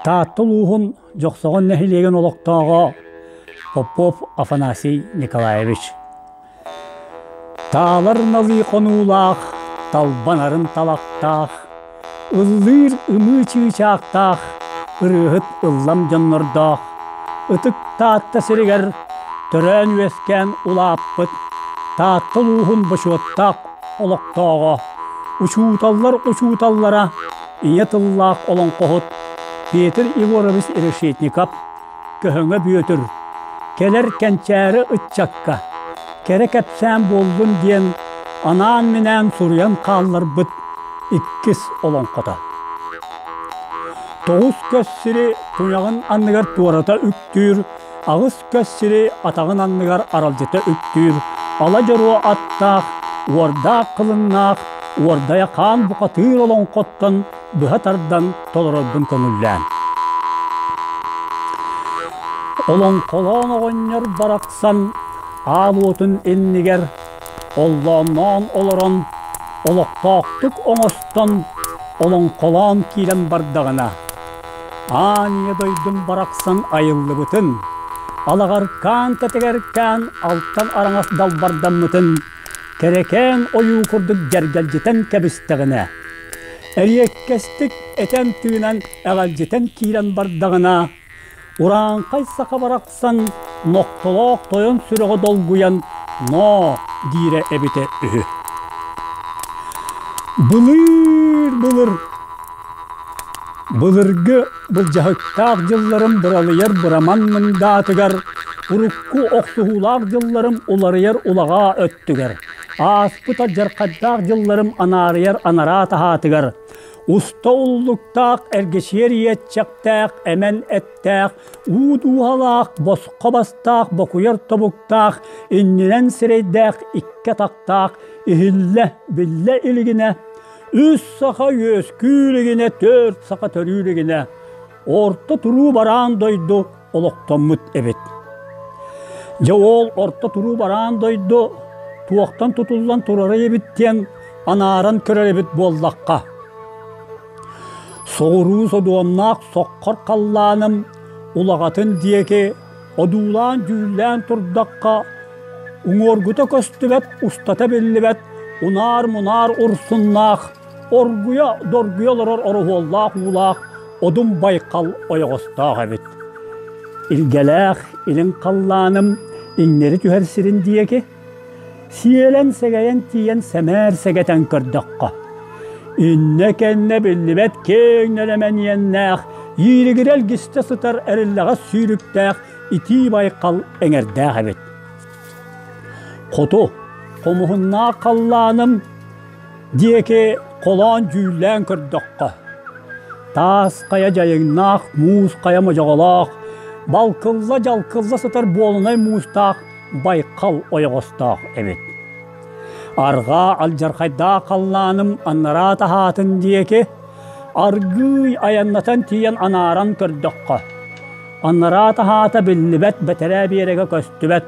Таатта улууһун Дьохсоҕон нэһилиэгин олохтооҕо Попов Афанасий Николаевич. Таалар налыы хонуулаах, талбанарын талахтаах, ыллыыр ымыы чыычаахтаах, ырыаһыт ыллам дьоннордоох, ытык Таатта сиригэр төрөөн-үөскээн улааппыт Таатта улууһун бочуоттаах олохтооҕо, учууталлар учууталлара, ийэ тыллаах олоҥхоһут Петр Егорович Решетников Көһөҥө Бүөтүр кэлэр кэнчээри ыччакка кэрэ кэпсээн буоллун диэн анаан-минээн суруйан хаалларбыт иккис олоҥхото. Тоҕус көс сири туйаҕын анныгар туората үктүүр, аҕыс көс сири атаҕын анныгар аралдьыта үктүүр, ала дьоруо аттаах, уордаах кылыннаах, уордайа хаан бухатыыр олоҥхоттон быһа тардан толорорбун көҥүллээн. Олоҥхолоон оҕонньор барахсан аал уотун иннигэр оллоонноон олорон, олохтоохтук оҥостон олоҥхолоон киирэн бардаҕына, аан ийэ дойдум барахсан айыллыбытын, алаҕаркаан тэтигэркээн алтан араҥас далбардаммытын кэрэкээн ойуу курдук дьэргэлдьитэн кэбистэҕинэ, Эриэккэстик этэн-тыынан эҕэлдьитэн киирэн бардаҕына, урааҥхай саха барахсан нохтолоох тойон сүрэҕэ долгуйан «Ноо» диирэ эбитэ үһү. Былыыр-былыр былыргы былдьаһыктаах дьылларым быралыйар быраман мындаатыгар, урукку охсуһуулаах дьылларым уларыйар улаҕаа өттүгэр, Ааспыт алдьархайдаах дьылларым анаарыйар анараа таһаатыгар, уста уллуктаах эргичиэр иэччэхтээх эмэн эттээх, уу дууһалаах, босхо бастаах, бокуйар тобуктаах, иннинэн сирэйдээх икки атахтаах, иһиллэ, биллэ илигинэ, үс саха үөскүү илигинэ, түөрт саха төрүү илигинэ, орто туруу бараан дойду олохтоммут эбит. Дьэ ол орто туруу бараан дойду туохтан тутуллан турара эбит диэн анааран көрөр эбит буоллахха. Соҕуруу содуомнаах соххор халлааным улаҕатын диэки одуулаан-дьүүллээн турдахха уҥуоргута көстүбэт, устата биллибэт унаар-мунаар урсуннаах оргуйа доргуйа олорор ороһуоллаах уулаах Одун Байкал ойоҕостоох эбит. Илгэлээх илин халлааным иҥнэри түһэр сирин диэки сиэлэн сэгэйэн тиийэн сэмээр сэгэтэн көрдөххө, иннэ-кэннэ биллибэт киэҥ нэлэмэн иэннээх, ииригирэ илгистэ сытар эриллэҕэс сүүрүктээх итии байкал эҥэрдээх эбит. Хоту хомуһуннаах халлааным диэки холоон дьүүллээн көрдөххө, таас хайа дьайыҥнаах, муус хайа модьоҕолоох, балкылла-дьалкылла сытар буолунай муустаах Байкал ойоҕостоох эбит. Арҕаа алдьархайдаах халлааным анараа таһаатын диэки аргыый айаннатан тиийэн анааран көрдөххө, анараа таһаата биллибэт бэтэрээ биэрэгэ көстүбэт,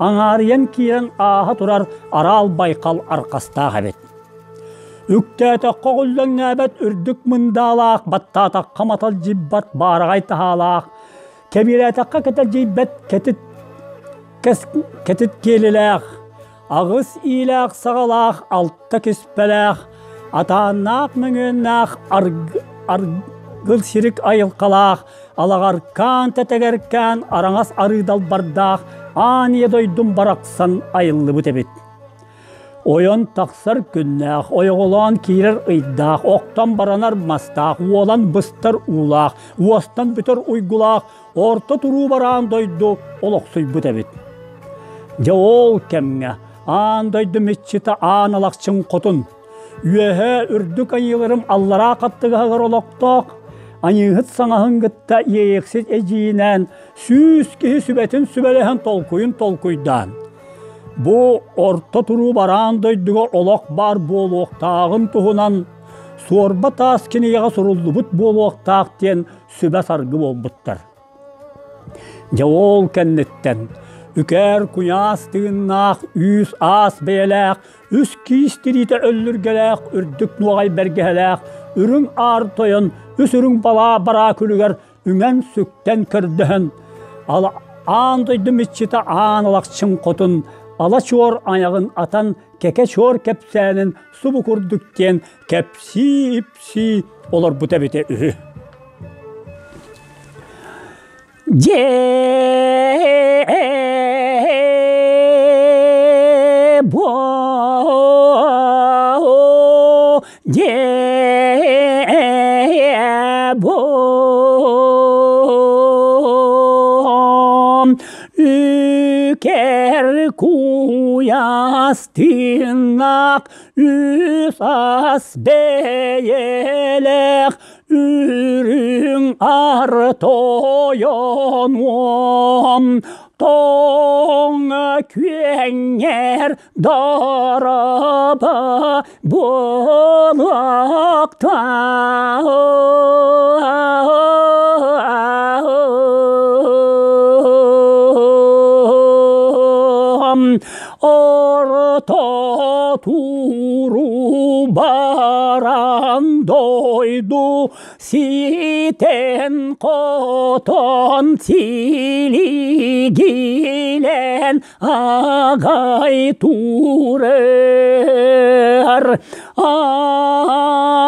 аҥаарыйан киирэн ааһа турар араал байкал арҕастаах эбит. Үктээтэххэ өҕүллэҥнээбэт үрдүк мындаалаах, баттаатахха маталдьыйбат баараҕай таһаалаах, кэбиэрээтэххэ кэтэлдьийбэт кэтит, кэтит киэлилээх, аҕыс иилээх саҕалаах, алта киспэлээх, атааннаах мөҥүөннээх аргыл сирик айылҕалаах, алаҕаркаан тэтэгэркээн араҥас арыы далбардаах аан ийэ дойдум барахсан айыллыбыт эбит. Ойон тахсар күннээх, ойоҕолоон киирэр ыйдаах, охтон баранар мастаах, уолан быстар уулаах, уостан бүтэр уйгулаах, орто туруу бараан дойду олохсуйбут эбит. Дьэ ол кэмҥэ аан дойду миччитэ Аан Алахчын хотун үөһээ үрдүк айыыларым аллараа хаттыгаһыгар олохтоох айыыһыт саҥаһын кытта иэйэхсит эдьиийинээн 100 киһи сүбэтин сүбэлэһэн толкуйун толкуйдаан бу орто туруу бараан дойдуга олох баар буолуохтааҕын туһунан суорба таас кинигэҕэ суруллубут буолуохтаах диэн сүбэ-саргы буолбуттар. Дьэ ол кэнниттэн үкээр куйаас тыыннаах, үүс-аас бэйэлээх, үс киис тириитэ өллүргэлээх, үрдүк нуоҕай бэргэһэлээх, үрүҥ аар тойон, үс үрүҥ балаа бараа күлүгэр үҥэн-сүктэн көрдөһөн, аан дойду иччитэ аан алахчын хотун ала чуор айаҕын атан кэкэ чуор кэпсээнин субу курдук диэн кэпсии-ипсии олорбута эбитэ үһү. Дьээ боо дьээ боо үкэр куйаас тыыннаах үс ас бэйэлээх Үрүҥ ар тойонуом, тоҥ күөҥҥэр дороба буолуохтаа. Орто туру баран дойду ситэн хотон силигилэн агай турар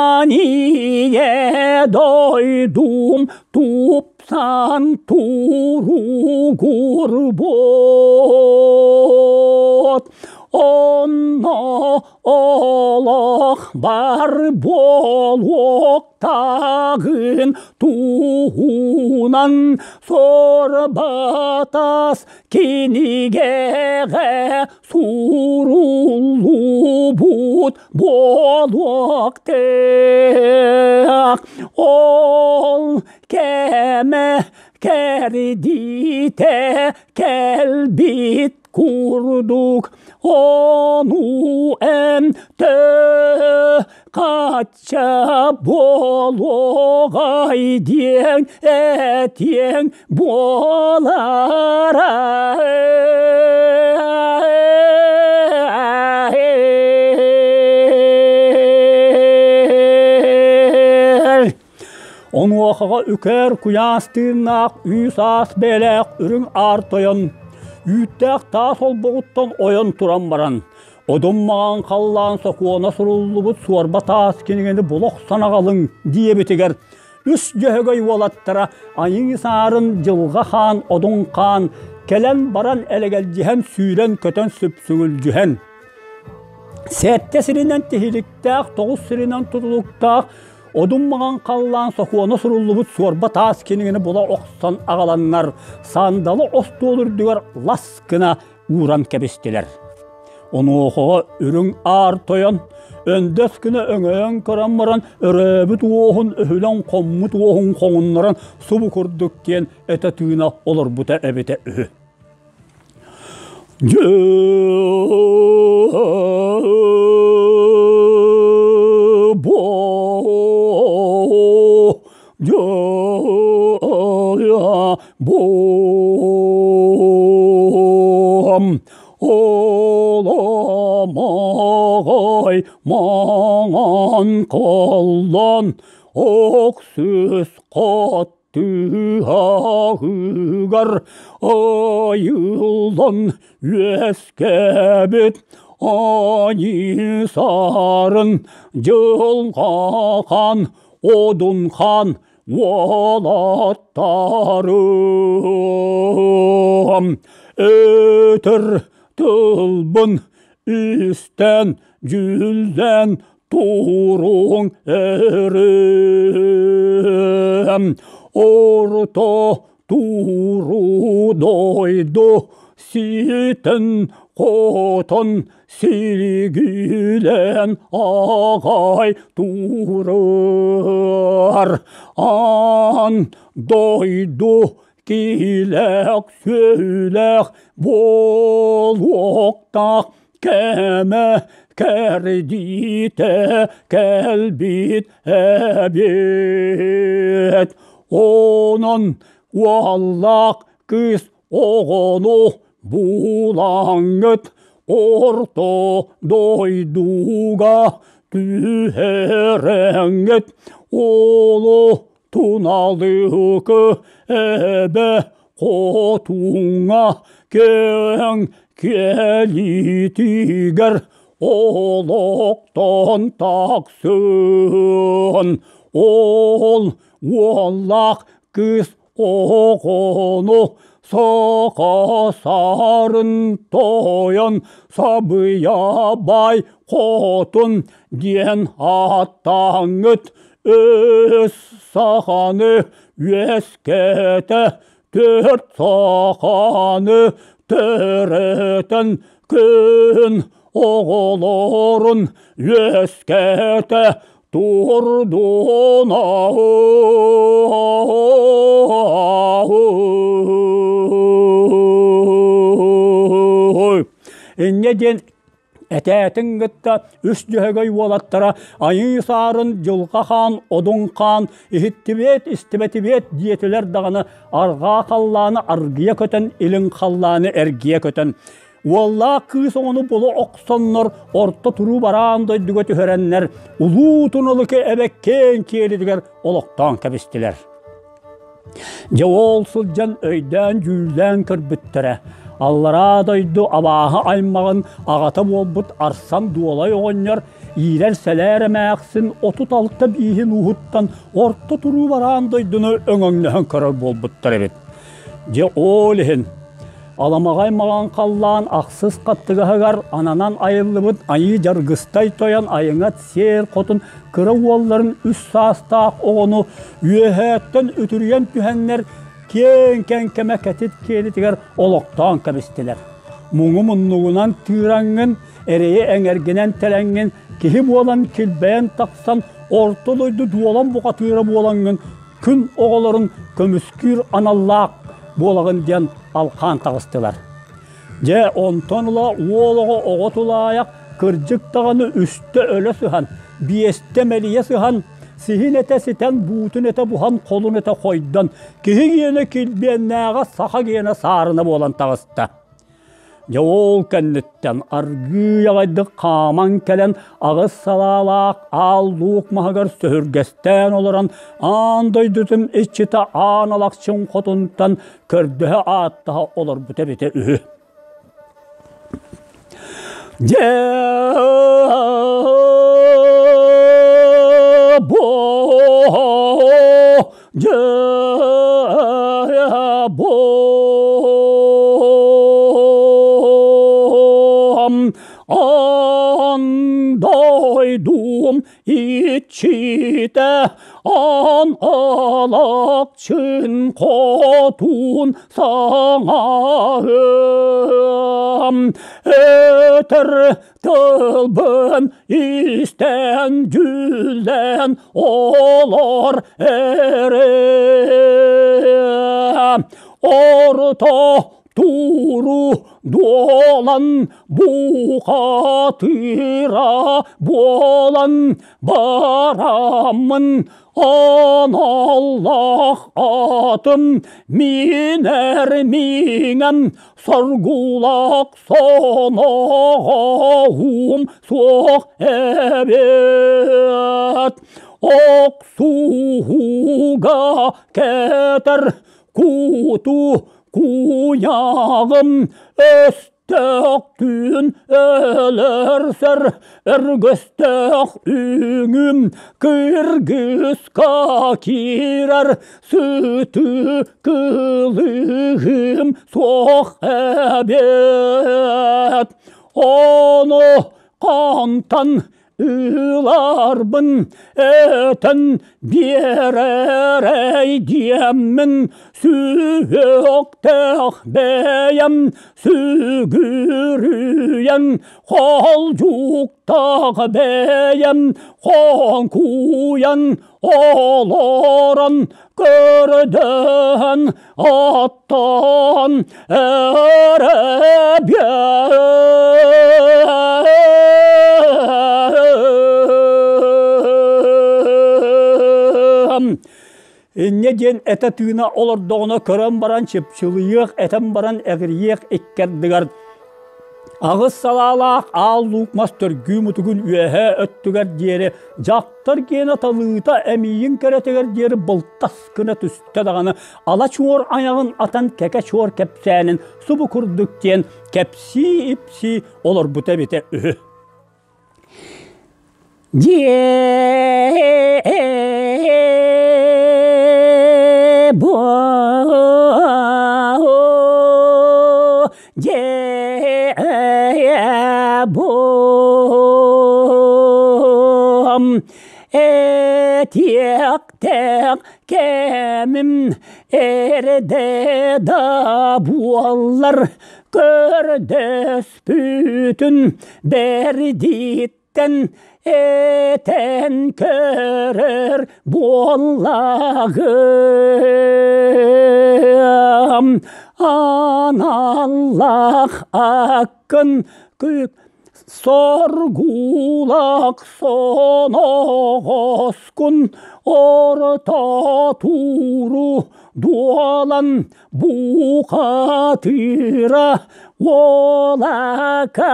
ание дойдум тупсан туругурбут Онно олох бар буолуохтааҕын туһунан сорбатас кинигэҕэ суруллубут буолуохтаах. Ол кэмэ кэрдиитэ кэлбит курдук ону эн хачча буолуоҕай диэн этиэҥ буолара. Онуохаҕа үкэр куйаас тыыннаах үүс-аас бэйэлээх үрүҥ аар тойон үүттээх таас олбоҕуттан ойон туран баран, одун маҕан халлаан сокуона суруллубут суорба таас кинигэни була охсон аҕалыҥ диэбитигэр үс дьөһөгөй уолаттара айыы саарын дьылҕа хаан одун хаан кэлэн баран элэгэлдьиһэн сүүрэн-көтөн сүпсүгүлдьүһэн сэттэ сиринэн тиһиликтээх тоҕус сиринэн тутулуктаах Одун маҕан халлаан сокуона суруллубут суорба таас кинигэни була охсон аҕаланнар, сандалы остуол үрдүгэр лас гына ууран кэбистилэр. Онуохаҕа үрүҥ аар тойон өндөс гына өҥөйөн көрөн баран өрөөбүт уоһун өһүлэн хоммут уоһун хоҥуннаран субу курдук диэн этэ тыына олорбута эбитэ үһү. Оламаҕай маҥан халлан охсус хат Тыаһыгар айыллан үөскээбит Ани сарын дьылҕа хаан Одун хаан уолаттарым өтөр тылбын истэн дьүллэн туруҥ эрим орто туру дойду ситэн хотон силигилэн аҕай турар аан дойду киилээх сүөлээх буолуохтаах кэмэ кэрдиитэ кэлбит эбит. Онон уоллаах кыыс оҕону булаҥҥыт орто дойдуга түһэрэҥҥит олу. Туналыкы эбэ хотуҥҥа киэҥ киэлитигэр олохтон тахсын ол уоллаах кыыс оҕону саха саарын тойон сабыйа бай хотун диэн ааттааҥҥыт өс саханы үөскэтэ түөрт саханы төрөтөн күн оҕолорун үөскэтэ турдуна. Инньэ диэн Этээтин кытта үс дьөһөгөй уолаттара айыы саарын Дьылҕа Хаан, Одун Хаан иһиттибиэт, истибэтибиэт диэтилэр даҕаны арҕаа халлааны аргыйа көтөн, илин халлааны эргийэ көтөн, уоллаах кыыс оҕону була охсоннор орто туруу бараан дойдуга түһэрэннэр улуу Туналыкы эбэ киэҥ киэлитигэр олохтоон кэбистилэр. Дьэ ол сылдьан өйдөөн-дьүүллээн көрбүттэрэ, аллараа дойду абааһы аймаҕын аҕата буолбут Арсан Дуолай оҕонньор иирэр сэлээр эмээхсин 36 бииһин ууһуттан орто туруу бараан дойдуну өҥөҥнөһөн көрөр буолбуттар эбит. Дьэ ол иһин Аламаҕай маҕан халлаан ахсыс хаттыгаһыгар ананан айыллыбыт Айыы Дьаргыстай тойон айыҥат сиэр хотун кыра уолларын үс саастаах оҕону үөһээттэн үтүрүйэн түһэннэр киэҥ кэҥкэмэ кэтит киэлитигэр олохтоон кэбистилэр. Муҥу муннугунан тыыраҥҥын, эрэйи эҥэргинэн тэлэҥҥин, киһи буолан килбэйэн тахсан, орто дойду дуолан бухатыыра буолаҥҥын күн оҕолорун көмүскүүр аналлаах буолаҕын диэн алхаан таҕыстылар. Дьэ, онтон ыла уол оҕо оҕо тулаайах кырдьык даҕаны үстэ өлө сыһан, биэстэ мэлийэ сыһан, сиһин этэ ситэн, буутун этэ буһан, холун этэ хойдон, киһи гиэнэ килбиэннээҕэ саха гиэнэ саарына буолан таҕыста. Дьэ ол кэнниттэн аргыый аҕайдык хааман кэлэн аҕыс салаалаах аал луук маһыгар сөһүргэстээн олорон аан дойдутун иччитэ Аан Алахчын хотунтан көрдөһө ааттаһа олорбут эбитэ үһү. Дьэ бу дьэ Ан дойдум иччитэ ан алакчын хотун саҥаһым өтөр тылбын истэн дьүүллэн олор эрэ орто тууру дуолан бухатыра буолан бараммын аналлаах атым минэр миҥэм соргулаах соноҕоһум суох эбит охсуһууга кэтэр куту куйаҕым өстөөх түүн өлөрсөр өргөстөөх үҥүм кыргыска киирэр сытыы кылыһым суох эбит ону хантан Ыыларбын этэн биэрэрэй диэммин сүһүөхтээх бэйэм сүгүрүйэн холдьуктаах бэйэм хоҥкуйан олорон көрдөһөн аттан эрэ Инньэ диэн этэ-тыына олордоҕуна көрөн баран чыпчылыйыах, этэн баран эҕирийиэх иккэрдигэр. Аҕыс салаалаах аал луук мас төргүү мутугун үөһээ өттүгэр диэри дьахтар гиэнэ талыыта эмиийин кэрэтигэр диэри былтас гына түстэ даҕаны ала чуор айаҕын атан кэкэ чуор кэпсээнин субу курдук диэн кэпсии-ипсии олорбута эбитэ үһү. Дьиэ дьиэ этиэхтээх кэмим эрдэ да буоллар көрдөспүтүн бэрдиттэн этэн көрөр буоллаҕым аналлаах аккын күк соргулах соноҕоскун орто тууру дуолан Бухатыра уолака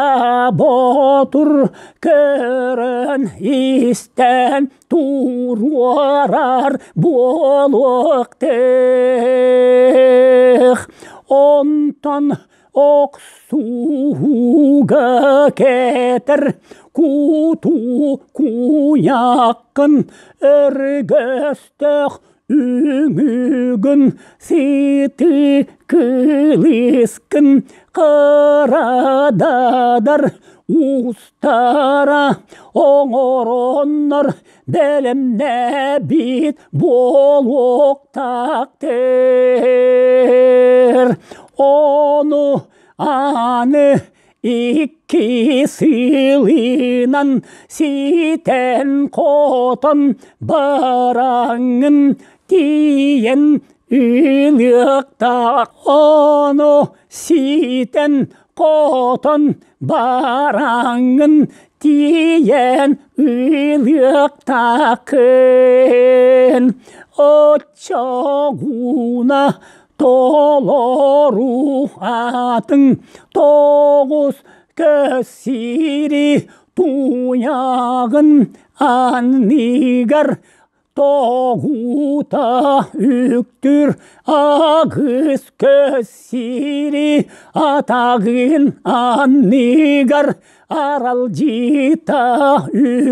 боотур көрөн истэн туруорар буолуохтых. Онтон охсууга кэтэр куту куйаххын өргөстөх Үҥүгүн сити кылыскын кырададар устара оҥороннор бэлэмнээбит буолуохтаахтыр. Ону аны икки сылынан ситэн-хотон бараҥҥын тиийэн ылыахтаах ону ситэн-хотон бараҥҥын тиийэн ылыахтааххын оччоҕуна Толору атын тоҕус көссири туйаҕын анныгар тоҕута үктүр аҕыс көссири атаҕын анныгар аралдьыта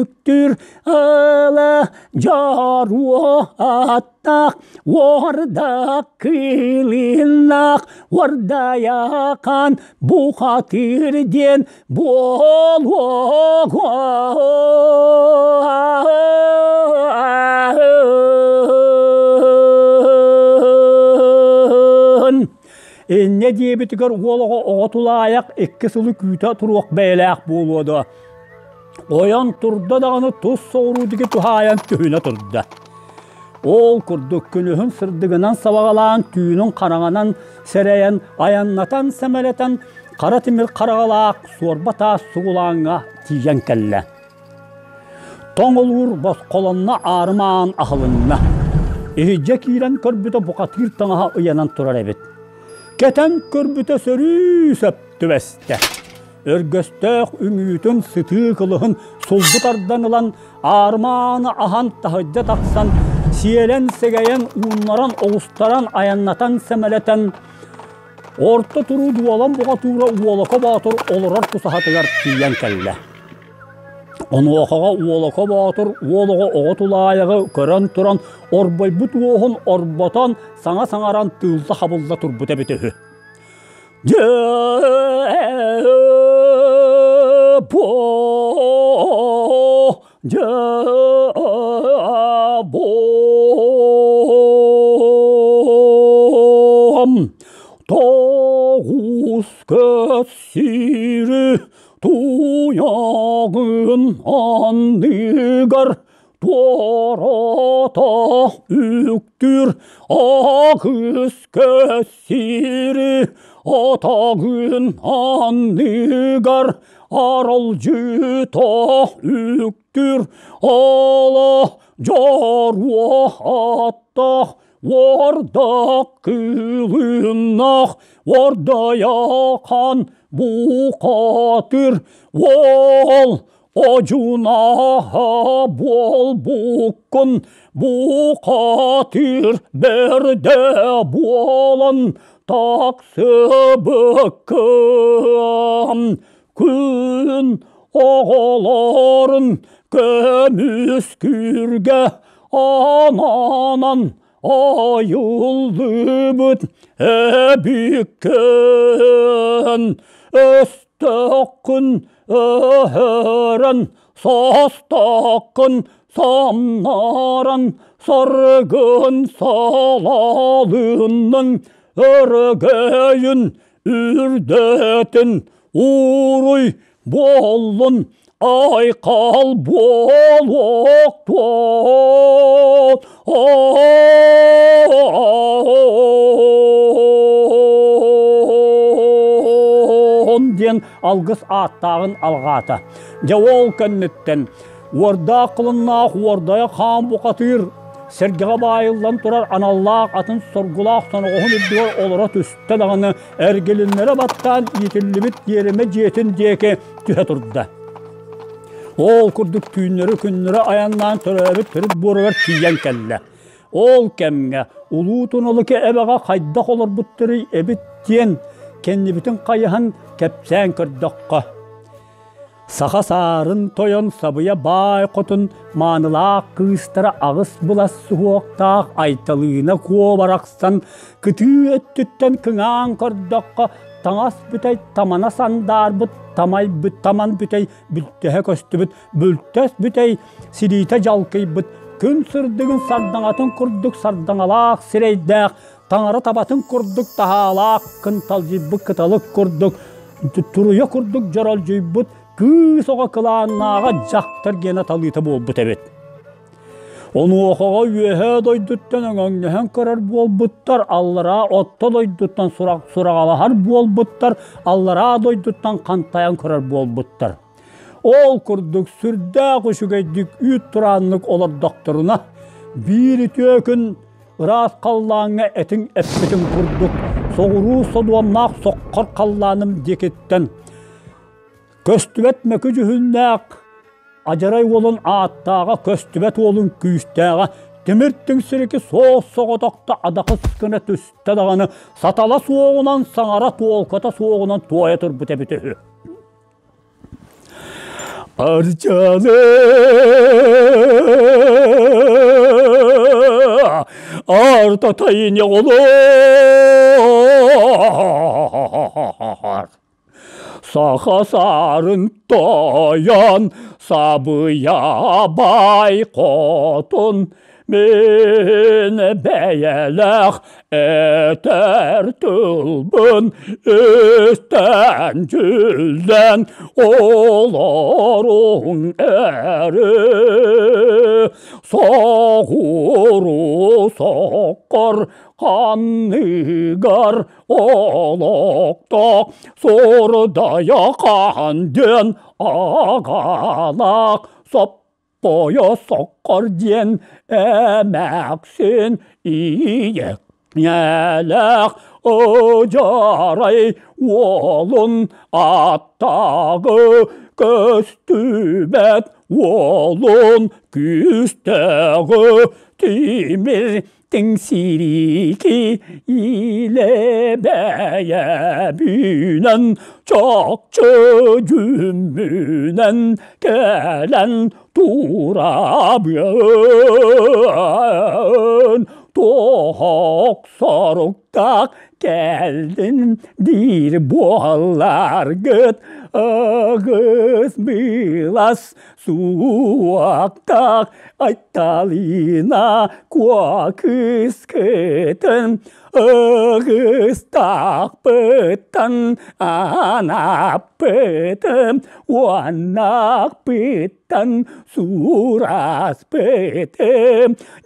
үктүр ыла дьоруо аттаах уордак кыылыннаах уордайахан бухатыыр диэн буолуоҕа Инньэ диэбитигэр уол оҕо оҕо тулаайах икки сылы күүтэ туруох бэйэлээх буолуо дуо? Ойон турда даҕаны тус соҕуруу диэки туһаайан түһүнэ турда. Ол курдук күнүһүн сырдыгынан сабаҕалаан, түүнүн хараҥанан сэрэйэн, айаннатан сэмэлэтэн хара тимир хараҕалаах суорба таас сугулааҥҥа тиийэн кэллэ. Тоҥ олуур босхолонно аарымаан аһылынна. Иһирдьэ киирэн көрбүтэ бухатыыр таҥаһа ыйанан турар эбит. Кэтэн көрбүтэ сөрүү сөп түбэстэ. Өргөстөөх үҥүүтүн сытыы кылыһын сулбу тардан ылан, аармааны аһан таһырдьа тахсан, сиэлэн-сэгэйэн, ууннаран, оҕустаран, айаннатан, сэмэлэтэн, орто туруу дуолан бухатуура Уолака Боотур олорор тусаһатыгар тиийэн кэллэ. Онуохаҕа Уолака Боотур уол оҕо оҕо тулаайаҕы көрөн туран, орбойбут уоһун орботон, саҥа саҥаран тыылла-хабылла турбут эбитэ үһү. Дьэ, тоҕус көс сири туйаҕын анныгар туората үктүүр аҕыс көс сири атаҕын анныгар аралдьыта үктүүр ала дьоруо аттаах уордак кыылыннах уордайахан. бухатыр уол одьунаһа буолбуккун, бухатыр бэрдэ буолан тахсыбыккын. Күн оҕолорун көмүскүүргэ ананан айыллыбыт эбиккин. Өстөөххүн өһөрөн, состоххун самнаран, саргын салалынның өрөгөйүн үрдэтин уруй буоллун, айхал буолуохтун. Диэн алгыс ааттааҕын алҕаата. Дьэ ол кэнниттэн уордаах кылыннаах уордайа хаан бухатыыр сэргэҕэ баайыллан турар аналлаах атын соргулаах соноҕоһун үрдүгэр олоро түстэ даҕаны эргилиннэрэ баттаан иитиллибит иэримэ дьиэтин диэки түһэ турда. Ол курдук түүннэри-күннэри айаннаан төрөөбүт төрүт буоругар тиийэн кэллэ. Ол кэмҥэ Улуу Туналыка эбэҕэ хайдах олорбуттарый эбит диэн кэннибитин хайыһан кэпсээн көрдөххө, саха саарын тойон сабыйа баай хотун маанылаах кыыстара аҕыс былас суһуохтаах Айталыына Куо барахсан кытыы өттүттэн кыҥаан көрдөххө таҥас бүтэй тамана сандаарбыт тамайбыт таман бүтэй бүлтэһэ көстүбүт бүлтэс бүтэй силиитэ дьалкыйбыт күн сырдыгын сардаҥатын курдук сардаҥалаах сирэйдээх таҥара табатын курдук таһаалаах кынталдьыйбыт кыталык курдук туруйа курдук дьоролдьуйбут кыыс оҕо кылааннааҕа дьахтар гиэнэ талыыта буолбут эбит. Онуохаҕа үөһээ дойдуттан өҥөҥнөһөн көрөр буолбуттар, аллараа отто дойдуттан сураҕалаһар буолбуттар, аллараа дойдуттан хантайан көрөр буолбуттар. Ол курдук сүрдээх үчүгэйдик үүт турааннык олордохторуна, биир үтүө күн ыраас халлааҥҥа этиҥ эппитин курдук соҕуруу содуомнаах соххор халлааным диэкиттэн көстүбэт мөкү дьүһүннээх адьарай уолун ааттааҕа көстүбэт уолун күүстээҕэ тимир түҥсирики суос соҕотохто адахыс гына түстэ даҕаны сатала суоҕунан саҥара туолката суоҕунан туойа турбут эбитэ үһү. Арчалы артатайын олор. Саха саарын тойон сабыйа бай хотун мин бэйэлээх этэр тылбын истэн дьүллэн олоруҥ эрэ соҕуруу соккор ханныгар олохтоох сурдайа хаан диэн аҕалаах соппойо соккор диэн эмээхсин ийэлээх ыдьарай уолун аттааҕы көстүбэт уолун күүстээҕи тимир Тиҥсириики илэбэйэбинэн чахчы дьүммүнэн кэлэн турабын туох соруктаах кэллин диир буолларгыт ыгыс былас Суохтаах Айталина куо кыыскытын ыгыстаахпыттан анааппытым уоннаахпыттан сураспытым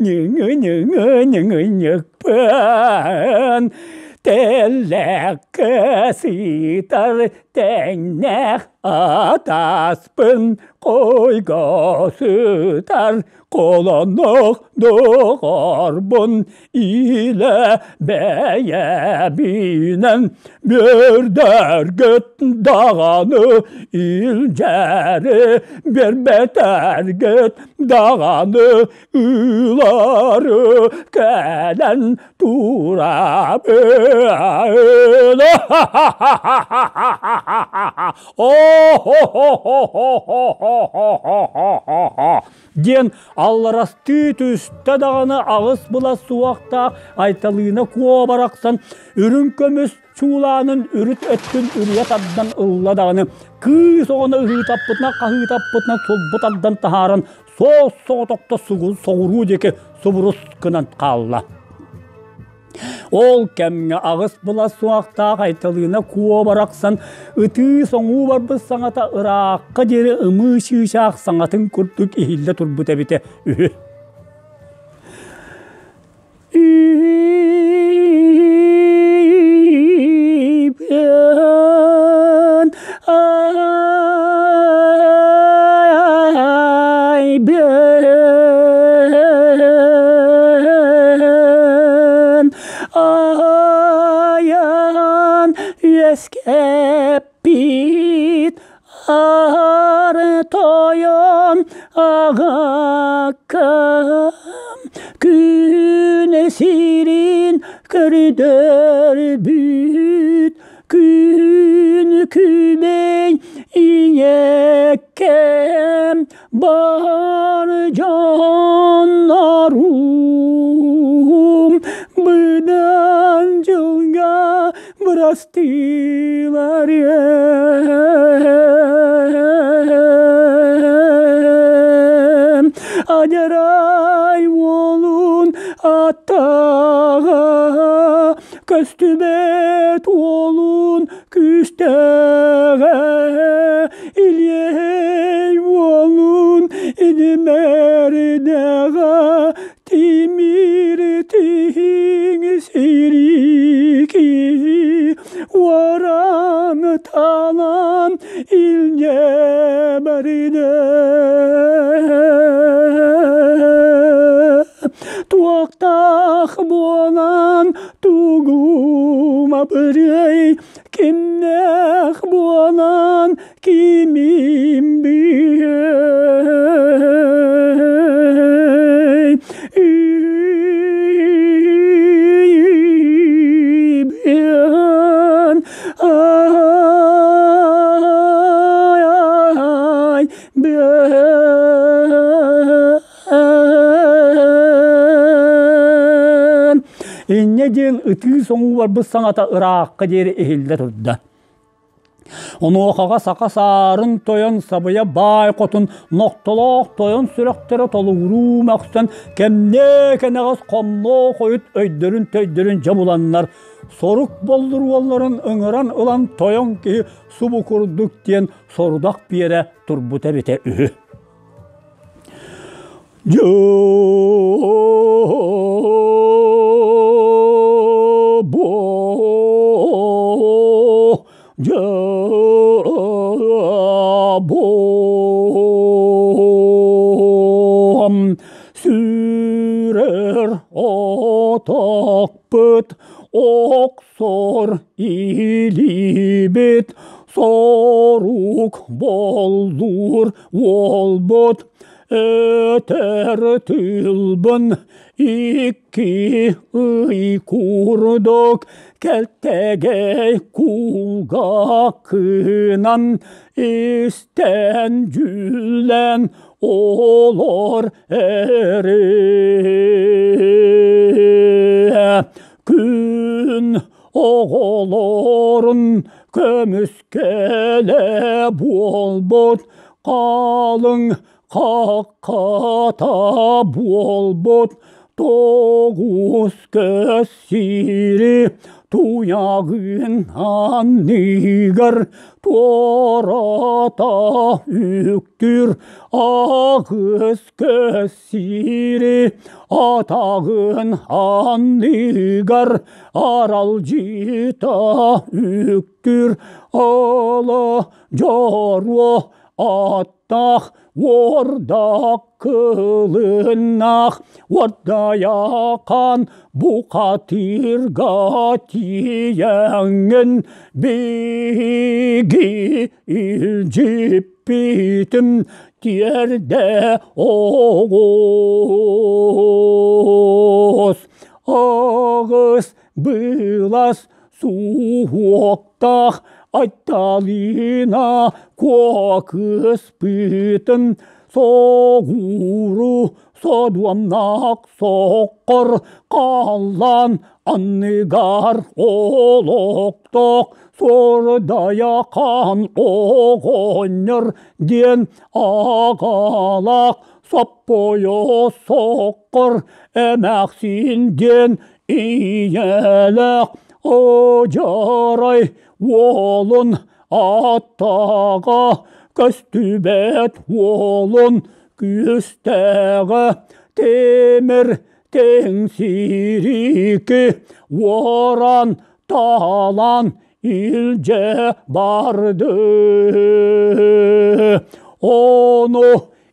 ньыҥы-ньыҥы-ньыҥы-ньыкпын тэллэххэ сытар тэҥнээх. Атаспын койго сытар Колонох доҕорбун илэ бэйэбинэн Бүрдэргит даҕаны илдьэри биэрбэтэргит даҕаны ылары кэлэн турабын. Диэн алларастыы түстэ даҕаны аҕыс былас суохтаах Айталыына куо барахсан үрүҥ көмүс чуулаанын үрүт өттүн үрүйэ тардан ылла даҕаны кыыс оҕону ыһыытаппытынан хаһыытаппытынан сулбу тардан таһааран суос соҕотохто соҕуруу диэки субурус гынан хаалла. Ол кэмҥэ аҕыс былас суохтаах Айталыына куо барахсан ытыы-соҥуу барбыт саҥата ыраахха диэри ымыы чыычаах саҥатын курдук иһиллэ турбут эбитэ үһү. Айан үөскэппит ар тойон аҕаккам күн сирин көрдөрбүт күн күбэй ийэккэм бар дьоннорум быдан дьылга бырастыылар Адьарай уолун аттаҕа көстүбэт уолун күүстээҕэ Илиэй уолун илимэрдэҕэ тимир тиһиҥ сирики уоран талан илдьэ барда Туохтаах буолан тугум абырый кимнээх буолан кимим бүйэй Ай Инньэ диэн ытыы соҥуу барбыт саҥата ыраахха диэри иһиллэ турда. Онуохаҕа саха саарын тойон сабыйа баай хотун нохтолоох тойон сүрэхтэрэ толугуруу мөхсөн кэмнээ кэнэҕэс хомноо хойут өйдөрүн-төйдөрүн дьэ буланнар сорук боллур уолларын ыҥыран ылан тойон киһи субу курдук диэн сорудах биэрэ турбута эбитэ үһү. Дьабом сүүрэр отокпыт охсор илиибит сорук боллуур уолбут Өтөр тыылбын икки ый курдук кэлтэгэй кулгааххынан истэн дьүүлэн олор эрэ күн оҕолорун көмүскэлэ буолбут Халыҥ хаххата буолбут тоҕус көс сири Туйаҕын анныгар туората үктүүр аҕыс көс сири атаҕын анныгар аралдьыта үктүүр ала дьоруо аттаах уордак кылыннаах уордайахан бухатыырга тиийэҥҥин биһиги илдьиппитин тиэрдэ оҕус аҕыс былас суһуохтаах Айталина куокыспытын соҕуру содуомнаах соккор халлаан анныгар олохтоох сордайахан оҕонньор диэн аҕалаах соппойо соккор эмээхсин диэн Ийэлээх одьарай уолун аттаҕа көстүбэт уолун күүстээҕэ тимир тиҥсирики уоран таалан илдьэ барды. Ону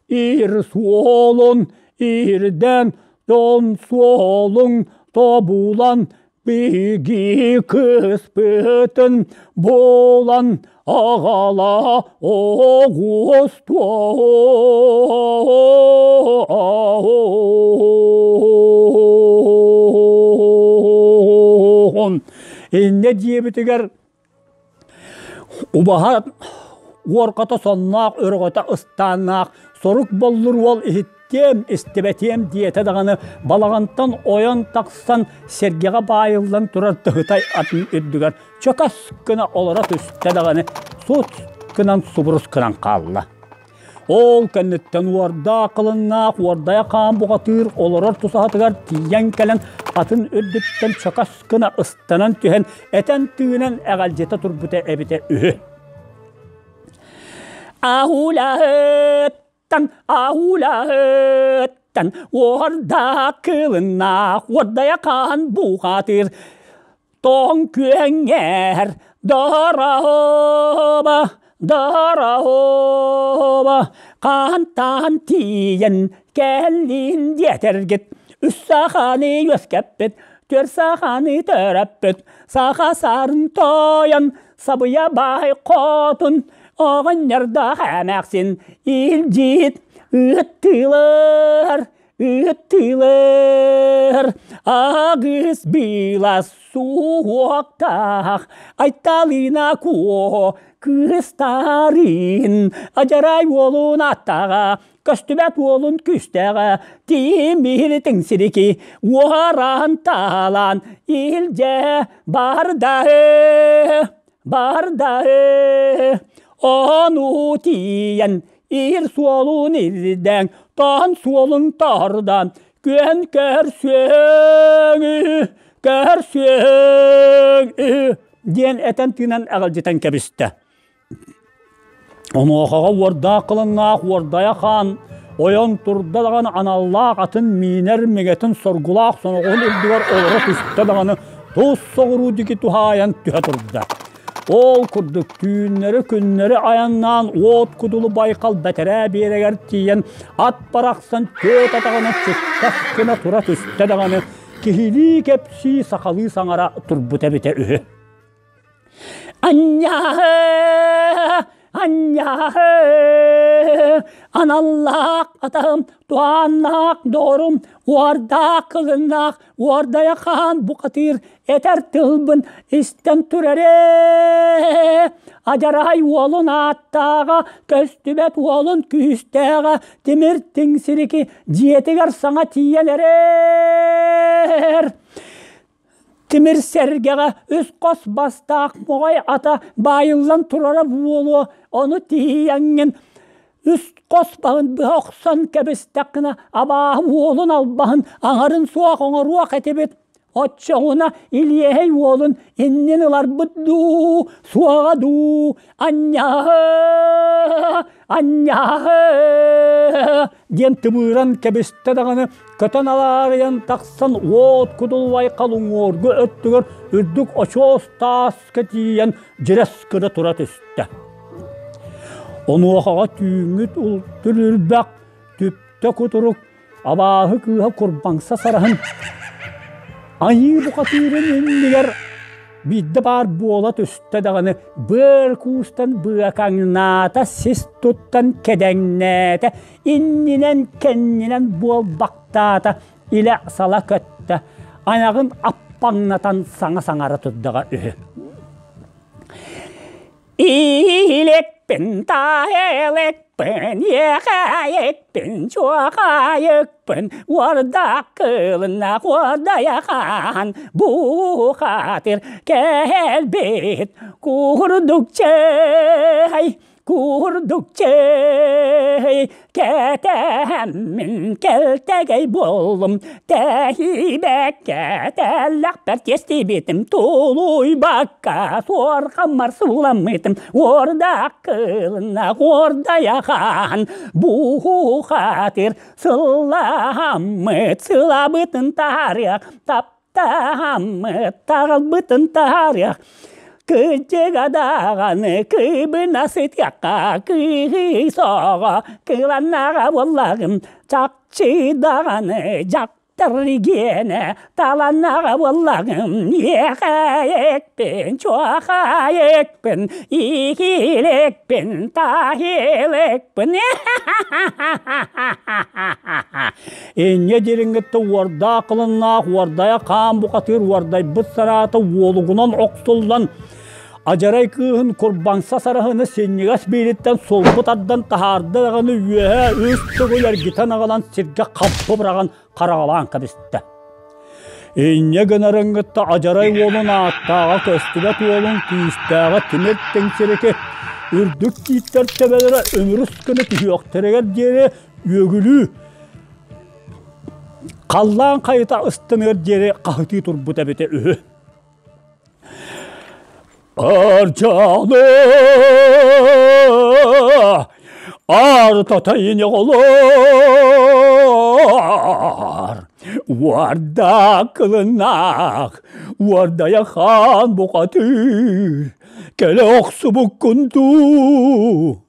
ир суолун ирдэн Дьон суолуҥ тобулан биһиги кыыспытын булан аҕала оҕустуон. Инньэ диэбитигэр Убаһа уорҕата сонноох, өрөҕөтө ыстааннаах, сорук боллур уол иһиттиэм, истибэтиэм диэтэ даҕаны балаҕантан ойон тахсан сэргэҕэ баайыллан турар тыһытай атын үрдүгэр чөкөс гына олоро түстэ даҕаны сут гынан субурус гынан хаалла. Ол кэнниттэн уордаах кылыннаах уордайа хаан бухатыыр олорор тусаһатыгар тиийэн кэлэн атын үрдүттэн чакас гына ыстанан түһэн этэн-тыынан эҕэлдьитэ турбута эбитэ үһү. Аһуулаһыттан, аһуулаһыттан уордаах кылыннаах уордайа хаан бухатыыр Тоҥ күөҥҥэр дороба, дороба, хаантаан тиийэн кэллин диэтэргит, үс саханы үөскэппит, түөрт саханы төрөппүт, саха сарын тойон, сабыйа баай хотун, оҕонньордоох эмээхсин илдьит ыыттыылар, Ыттыылар агыс быыла суохтаах Айталина куо кыыстарын Адьарай уолун аттаҕа көстүбэт уолун күстэҕэ Тимир тиҥсирики уоран таалан илдьэ барда барда ону тиийэн ир суолун ирдээн таан суолун тардан күөн көрсүөҥ көрсүөҥ диэн этэн тыынан эҕэлдьитэн кэбистэ. Онуохаҕа уордаах кылыннаах уордайа хаан ойон турда даҕаны аналлаах атын миинэр мигэтин соргулаах соноҕоһун үрдүгэр олоро түстэ даҕаны тус соҕуруу диэки туһаайан түһэ турда. Ол курдук түүннэри-күннэри айаннаан уот кудулу байхал бэтэрээ биэрэгэр тиийэн ат барахсан түөрт атаҕынан чыккас гына тура түстэ даҕаны киһилии кэпсии сахалыы саҥара турбута эбитэ үһү. Анньааһы, анньааһы, аналлаах атаһым, туһааннаах доҕорум, уордаах кылыннаах, уордайа хаан бухатыыр этэр тылбын истэн турар ээ. Адьарай уолун ааттааҕа, көстүбэт уолун күүстээҕэ, тимир тиҥсирики дьиэтигэр саҥа тиийэн эрэр. Тимир сэргэҕэ үс хос бастаах моҕой ата баайыллан турара буолуо, ону тиийэҥҥин үс хос баһын быһа охсон кэбистэххинэ абааһы уолун албаһын аҥарын суох оҥоруох этибит. Оччоҕуна Илиэһэй уолун иннин ыларбыт дуу, суоҕа дуу, анньааһы, анньааһы диэн тыбыыран кэбистэ даҕаны көтөн алаарыйан тахсан уот кудулвай халуҥуоргу өттүгэр үрдүк очуос тааска тиийэн дьирэс гына тура түстэ. Онуохаҕа түүҥҥүт ултүрүрбэх түптэ кутурук абааһы кыыһа курбаҥса сараһын айыы бухатыырын иннигэр биирдэ баар буола түстэ даҕаны быар куустан быакаҥнаата, сис туттан кэдэҥнээтэ, иннинэн кэннинэн буолбахтаата, илэ сала көттө, айаҕын аппаҥнатан саҥа саҥара турдаҕа үһү. Илекпин, таэлекпин, иэхэйикпин, чуохайыкпын, уордак кылынна куордайахан, бухатыр кэлбит курдук чэй, курдук чэй, кэтэһэммин кэлтэгэй буоллум, тэһиибэккэ тэллэхпэр тиэстибитим, тулуйбакка суорҕаммар сууламмытым, уордах кылына уордайахан, буухатыр сылламмыт, сылабытын таарыах, таптааммыт, таҕылбытын таарыах, Кырдьыга даҕаны кыыбына сытыахха кыыс оҕо кыланнаҕа буоллаҕым чахчы даҕаны дьахтар гиэнэ таланнаҕа буоллаҕым иэхэйикпин чуохайыкпын иһииликпин таһиликпин Инньэ дириҥҥиттэ уордаах кылыннаах уордайа хаан бухатыыр уордайбыт сараата уолугунан охсуллан, адьарай кыыһын курбаҥса сараһыны синньигэс биилиттэн сулбу тардан таһаарда даҕаны үөһэ үс төгүл эргитэн аҕалан сиргэ хаппы быраҕан хараҕалаан кэбистэ. Инньэ гынарын кытта адьарай уолун ааттааҕа көстүбэт уолун күүстээҕэ тимир тиҥсирики үрдүк тииттэр төбөлөрө үмүрүс гына түһүөхтэригэр диэри үөгүлүү халлаан хайыта ыстаныар диэри хаһытыы турбут эбитэ үһү. Арчалы артатайын оҕолор уорда кылыннаах уордайа хаан бухатыыр кэлэ охсубуккун дуу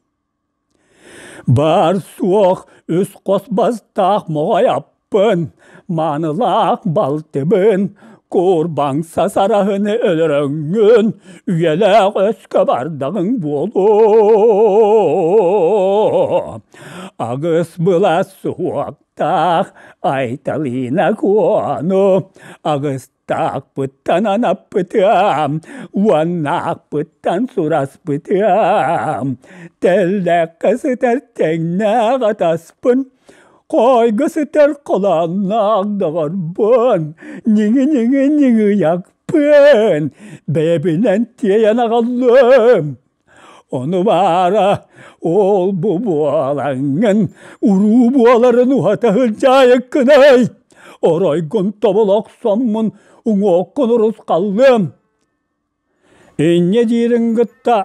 Баар-суох үс хос бастаах моҕой аппын, маанылаах балтыбын, курбаҥса сараһыны өлөрөҥҥүн, үйэлээх өскө бардаҕыҥ буолуо. Аҕыс былас суһуохтаах Айталина Куону аҕыс Таахпыттан анаппытыам, уоннаахпыттан сураспытыам, тэллэххэ сытар тэҥнээх атаспын, хоойго сытар холоонноох доҕорбун, ньиҥи-ньиҥи-ньиҥийэхпин, бэйэбинэн тиэйэн аҕаллым. Ону баара ол-бу буолаҥҥын уруу буоларын уһата сылдьаайыккыный, оройгун тобул охсоммун уҥуоххун урусхаллыам. Инньэ диирин кытта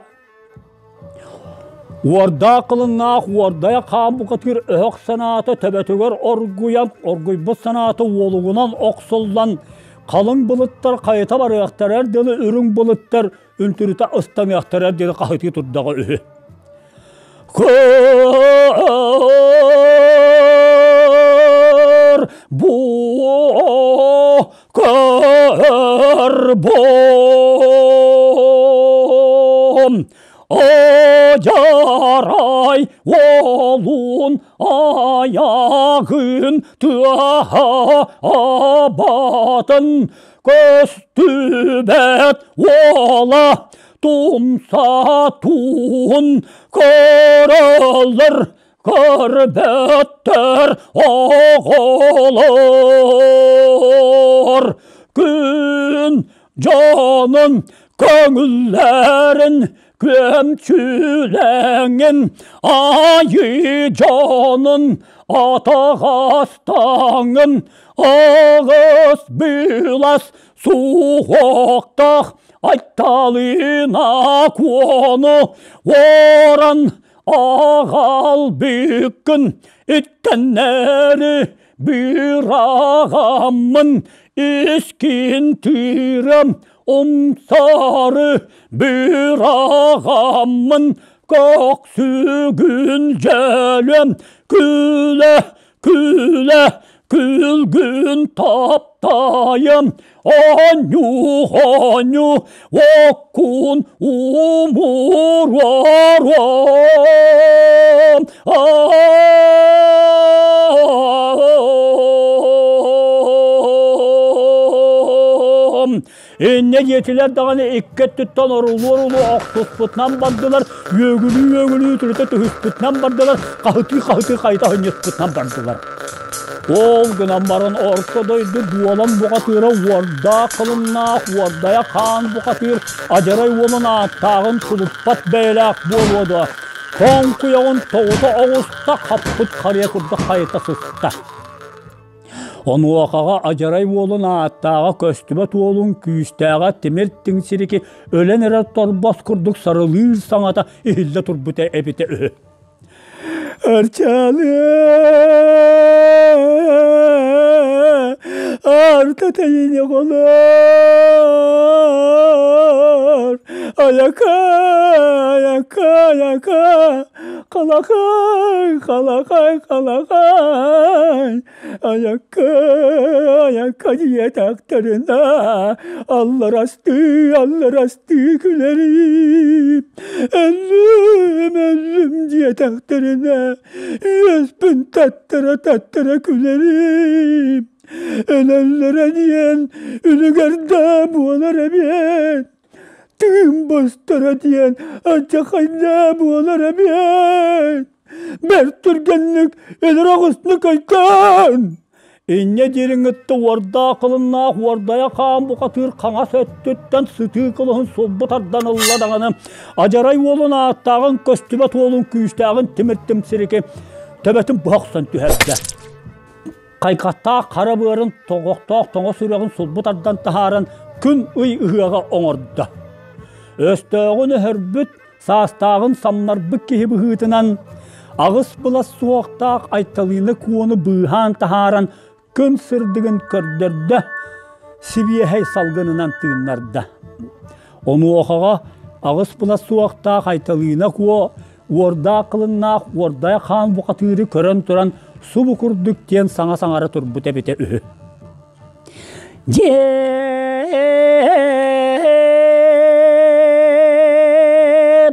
уордаах кылыннаах уордайа хаан букатыыр өһөх санаата төбөтүгэр оргуйан, оргуйбут санаата уолугунан охсуллан, халыҥ былыттар хайыта барыахтарар дылы үрүҥ былыттар үнтүрүтэ ыстаныахтара диэн хаһытыы турдаҕа үһү. Көр бу көр бу Ажарай уолун айагын тыаһа абатын көстүбэт уола тумса туун көрөлөр көрбөттөр оҕолор күн дьонун көҥүллэрин. Күөмчүлэҥин айыы дьонун атаҕастаҥын аҕыс былас суһуохтаах Айталына Куону уоран аҕалбыккын иттэннэри быраҕаммын искин тыырам умсары быраҕаммын көхсүгүн дьөлүөм күлэ күлэ күлгүн таптайым оонньуу оонньуу оккун умуруоруом Инньэ диэтилэр даҕаны икки өттүттэн орулуу-орулуу охсуспутунан бардылар, үөгүлүү-үөгүлүү түрүтэ түһүспүтүнэн бардылар, хаһытыы-хаһытыы хайыта хынньыспытынан бардылар. Ол гынан баран орто дойду дуолан бухатыыра уордаах кылыннаах уордайа хаан бухатыыр адьарай уолун ааттааҕын тулуппат бэйэлээх буолуо дуо, тоҥкуйаҕын тоҕута оҕуста хаппыт харыйа курдук хайыта сыста. Онуохаҕа адьарай уолун ааттааҕа көстүбэт уолун күүстээҕэ тимир тиҥсирики өлөн эрэр торбос курдук сарылыыр саҥата иһиллэ турбута эбитэ үһү. Арчаалы арта тэйине холор аяка аяка аяка Халахай, халахай, халахай, айакка, айакка диэтэхтэринэ, алларастыы, алларастыы күлэрим. Өллүм, өллүм диэтэхтэринэ, үөспүн таттара-таттара күлэрим. Өлөллөрө диэн үлүгэрдээ буолар эбит. Тыын бостора диэн алдьархайдаа буолар эбит. Бэрт түргэнник өлөр оҕусну көйкөн. Инньэ дириҥитте уордаах кылыннаах уордайа хаан бухатыыр хаҥас өттүттэн сытыы кылыһын сулбу тардан ылла даҕаны адьарай уолун ааттааҕын көстүбэт уолун күүстээҕин тимир тимсирики төбөтүн быһа охсон түһэрдэ. Хайҕаттаах хара быарын тоҕохтоох тоҥо сүрэҕин сулбу тардан таһааран күн-ый ыһыаҕа оҥордо. Өстөөҕүн өһөрбүт, саастааҕын самнарбыт киһи быһыытынан аҕыс былас суохтаах Айталыына Куону быыһаан таһааран күн сырдыгын көрдөрдө, сибиэһэй салгынынан тыыннарда. Онуохаҕа аҕыс былас суохтаах Айталыына Куо уордаах кылыннаах уордайа хаан бухатыыры көрөн туран субу курдук диэн саҥа саҥара турбут эбитэ үһү. Дьээ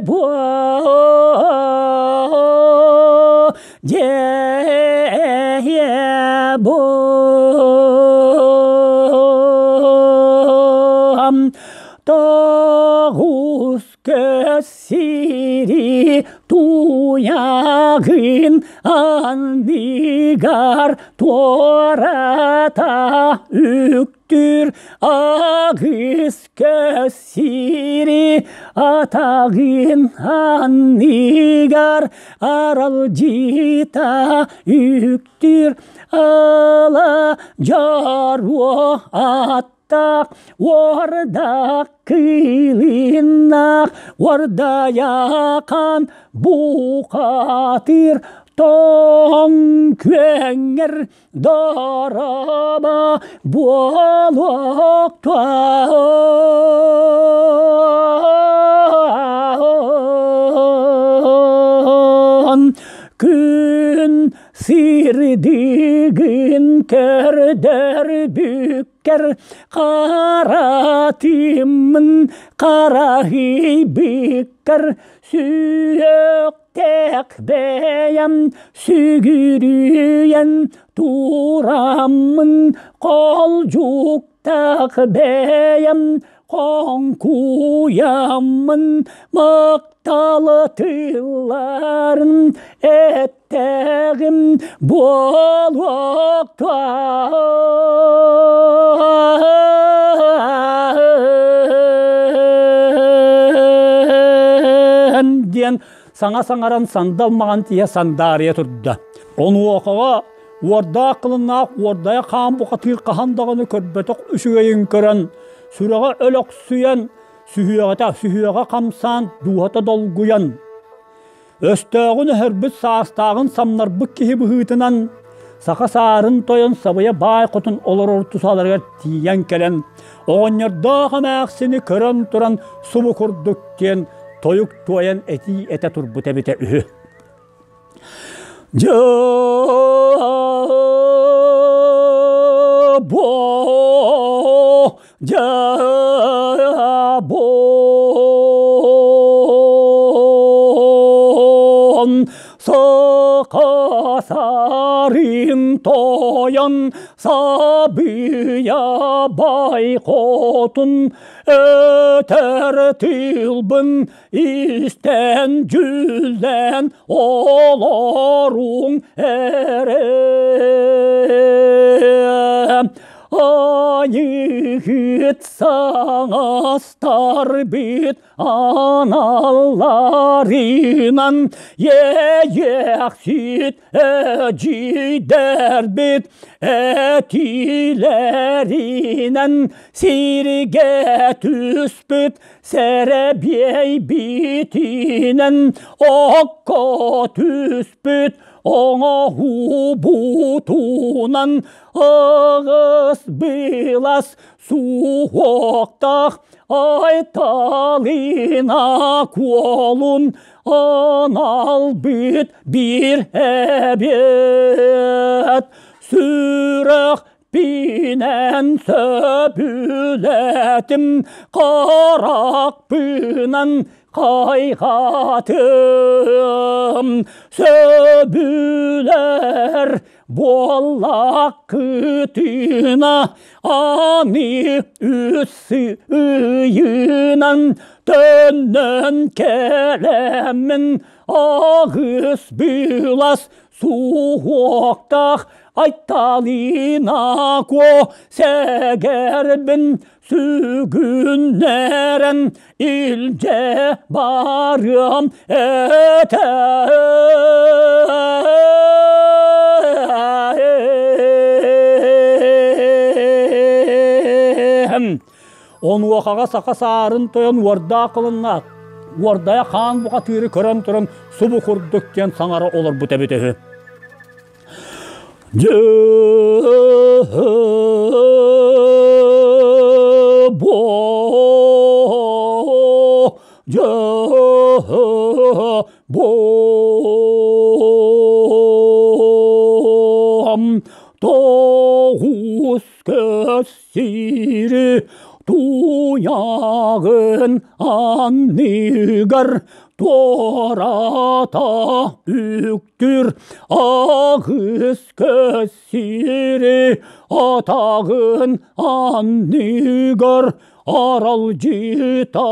буо дьээ буо тоҕус Сири туйаҕын анныгар туората үктүүр аҕыс көс сири атаҕын анныгар аралдьыта үктүүр ала дьоруо ат Уордак кыылыннаах уордайахан бухатыр тоҥ күөҥҥэр дороба буолуохтаан күн сирдигин көрдөрбүк Кэр хара тыыммын хараһыйбыккар сүһүөхтээх бэйэм сүгүрүйэн тураммын холдьуктаах бэйэм хоҥкуйаммын махталы тылларын эттэҕим буолуохтаах. саҥайан, саҥа саҥаран сандал маҕан тиийэ сандаарыйа турда. Онуохаҕа уордаах кылыннаах уордайа хаан бухатыыр хаһан даҕаны көрбөтөх үчүгэйин көрөн, сүрэҕэ өлөхсүйэн, сүһүөҕэтэ сүһүөҕэ хамсаан, дууһата долгуйан, Өстөөҕүн өһөрбүт саастааҕын самнарбыт киһи быһыытынан саха саарын тойон сабыйа баай хотун олорор тусааларыгар тиийэн кэлэн оҕонньордоох эмээхсини көрөн туран субу курдук диэн тойук туойан этии этэ турбут эбитэ үһү. Дьэ бо Дьабон саха сарын тойон сабыйа бай хотун өтөр тылбын истэн дьүллэн олоруҥ эрэ Айыыһыт саҥастарбыт аналларынан иэйиэхсит эдьиийдэрбит этиилэринэн сиргэ түспүт сэрэбиэйбитинэн окко түспүт оҥоһуубутунан Аҕыс былас суһуохтаах Айталина куолун аналбыт биир эбиэт сүрэх пинэн сөбүлэтим харахпынан хайҕатым сөбүлэр Буоллаххытына аны үс ыйынан төннөн кэлэммин аҕыс былас суһуохтаах Айталина Куо сэгэрбин сүгүннэрэн илдьэ барыам этэ. Онуохаҕа саха саарын тойон уордаах кылыннаах, уордайа хаан бухатыыры көрөн туран субу курдук диэн саҥара олорбут эбит үһү. Тоҕус көс сири туйаҕын анныгар туората үктүр аҕыс көс сири атаҕын анныгар аралдьыта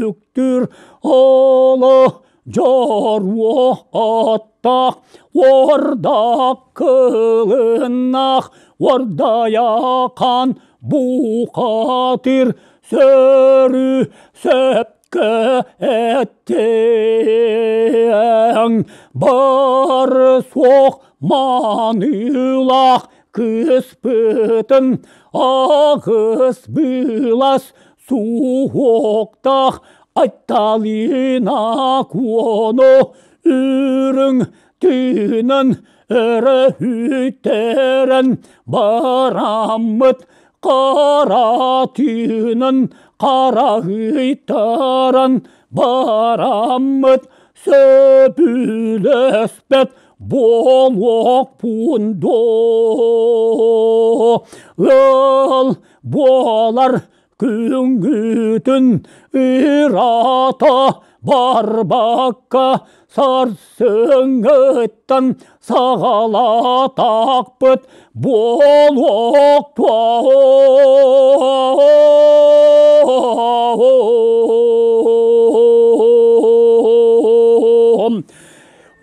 үктүр оло дьоруо аттаах уордаах кылыннаах уордайахан бухатыр сөрү сөпкө эттиҥ бар суох маанылаах кыыспытын аҕыс былас суһуохтаах Айталина Куону үрүҥ тыынын өрө үтэрэн бараммыт хара тыынын хараһыйтаран бараммыт сөбүлэспэт буолуохпун доо ыал буолар күҥҥүтүн ыраата барбакка сарсыҥҥыттан саҕалаатахпыт буолуохтуо.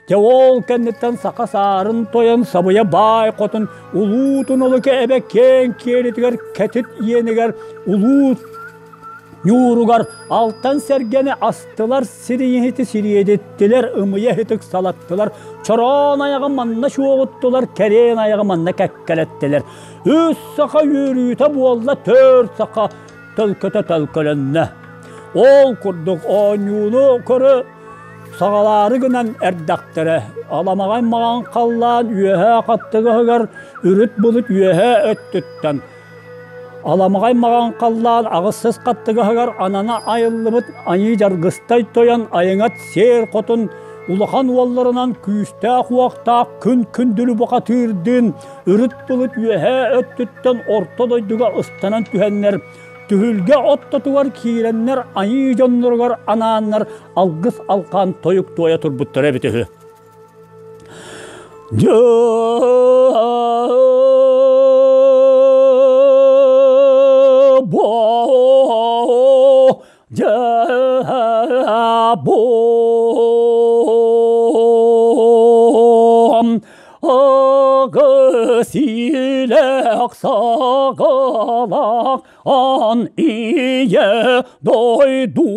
Дьэ ол кэнниттэн саха саарын тойон сабыйа баай хотун улуу туналыка эбэ киэҥ киэлитигэр кэтит иэнигэр улуу Ньууругар алтан сэргэни астылар, сириҥиһити сириэдиттилэр, ымыйа иһитик салаттылар, чороон айаҕы манна чуоҕуттулар, кэриэн айаҕы манна кэккэлэттилэр. Үс саха үөрүүтэ буолла, төрт саха төлкөтө төлкөлөннө. Ол курдук оонньууну көрө саҕалаары гынан эрдэхтэрэ, аламаҕай маҕан халлаан үөһээ хаттыгаһыгар үрүт былыт үөһээ өттүттэн Аламаҕай маҕан халлаан аҕыссыс хаттыгаһыгар анана айыллыбыт Айыы Дьаргыстай тойон айыҥат сиэр хотун улахан уолларынан күүстээх-уохтаах күн күндүлү бухатыырдыын үрүт былыт үөһээ өттүттэн орто дойдуга ыстанан түһэннэр түһүлгэ оттотугар киирэннэр айыы дьонноругар анааннар алгыс алҕаан тойук туойа турбуттара эбит үһү. Силэх саҕалах ан ийэ дойду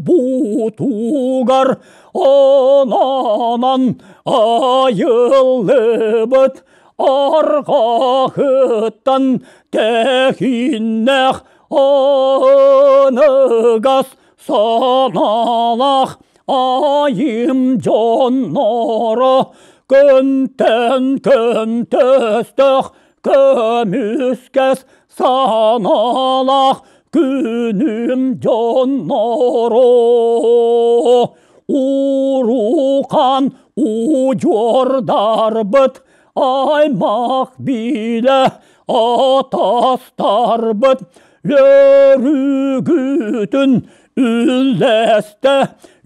бутугар Ононон айыллыбыт арҕаһыттан тэһииннээх аныгас санаалаах айым дьонноро күнтэн күн төстөх көмүскэс санаалаах күнүм дьонноро Урухан удьуордарбыт аймах билэ атастарбыт Лөрүгүтүн үллэстэ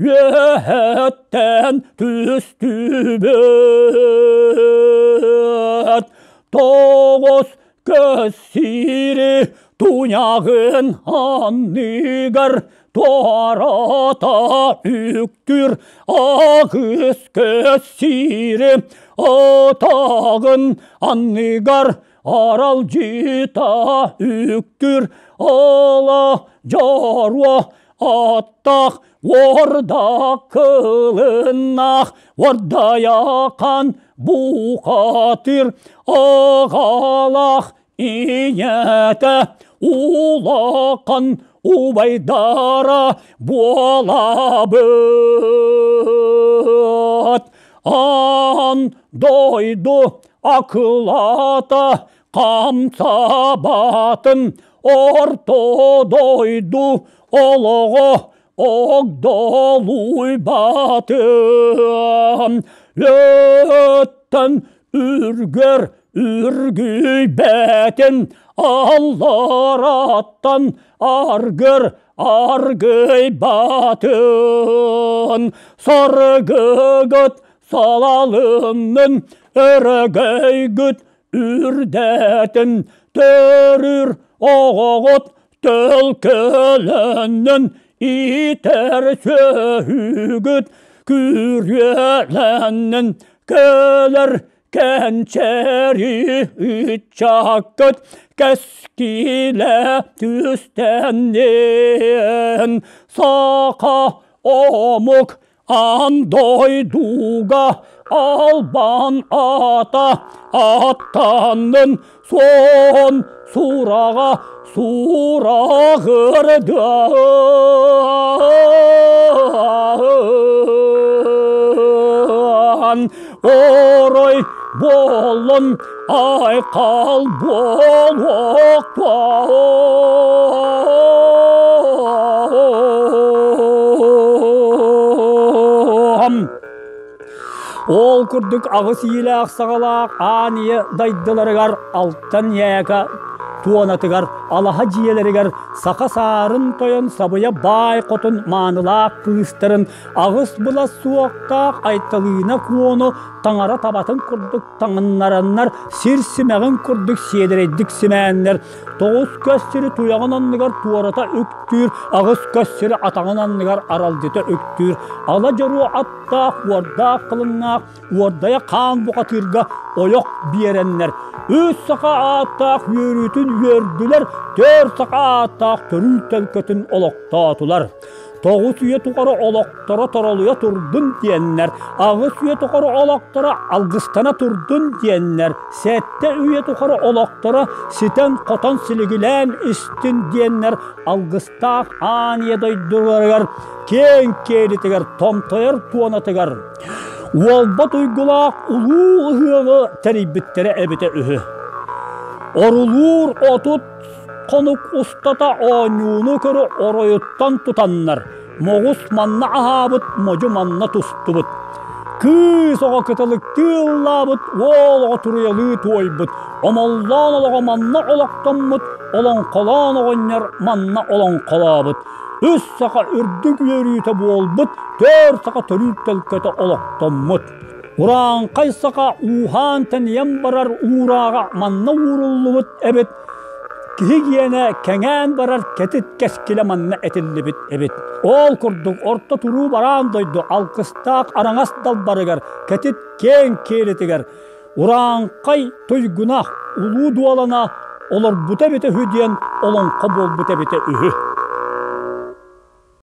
үөһэттэн түстүбүт. Тоҕус көс сири туйаҕын анныгар туората үктүүр аҕыс көс сири атаҕын анныгар аралдьыта үктүүр ала дьоруо аттаах уорда кылыннаах уордайахан бухатыр аҕалаах ийэтэ улахан убайдара буолабыт. Аан дойду акылаата хамсаабатын орто дойду олоҕо огдолуйбатын өттөн үргэр үргүйбэтин аллараттан аргыр аргыйбатын саргыгыт салалыннын өрөгөйгүт үрдэтин төрүр оҕоҕут төлкөлөннүн иитэр сүөһүгүт күрүөлэннин кэлэр кэнчэри ыччаккыт кэскилэ түстэннин саха омук аан дойдуга албан аата аттаннын суон сураҕа сураҕырдан орой буоллун айхал буолуохтаах. Ол курдук аҕыс иилээх саҕалаах аан ийэ дайдыларыгар алтан ньээкэ туонатыгар алаһа дьиэлэригэр саха саарын тойон сабыйа баай хотун маанылаах кыыстарын аҕыс былас суохтаах Айталыына Куону таҥара табатын курдук таҥыннараннар, сир симэҕин курдук сиэдэрэйдик симээннэр, тоҕус көс сири туйаҕын анныгар туората үктүүр, аҕыс көс сири атаҕын анныгар аралдьыта үктүүр, ала дьоруо аттаах, уордаах кылыннаах, уордайа хаан бухатыырга ойох биэрэннэр, үс саха ааттаах үөрүүтүн үөрдүлэр, түөрт саха ааттаах төрүү төлкөтүн олохтоотулар. Тоҕус үйэ тухары олохторо торолуйа турдун диэннэр, аҕыс үйэ тухары олохторо алгыстана турдун диэннэр, сэттэ үйэ тухары олохторо ситэн-хотон силигилээн истин диэннэр алгыстаах аан ийэ дойдуларыгар киэҥ киэлитигэр томтойор туонатыгар уолбат уйгулаах улуу ыһыаҕы тэрийбиттэрэ эбитэ үһү. Орулуур отут хонук устата оонньууну көрө оройуттан тутаннар, моҕус манна аһаабыт, модьу манна тустубут. Кыыс оҕо кыталыктыы ыллаабыт, уол оҕо туруйалыы туойбут, омоллоон олоҕо манна олохтоммут, олоҥхолоон оҕонньор манна олоҥхолообут. Үс саха үрдүк үөрүүтэ буолбут, түөрт саха төрүүр төлкөтө олохтоммут. Урааҥхай саха ууһаан тэнийэн барар уурааҕа манна ууруллубут эбит, киһи гиэнэ кэҥээн барар кэтит кэскилэ манна этиллибит эбит. Ол курдук орто туруу бараан дойду алгыстаах араҥас далбарыгар кэтит киэҥ киэлитигэр урааҥхай туйгуна улуу дуолана олорбута эбитэ үһү диэн олоҥхо буолбут эбитэ үһү.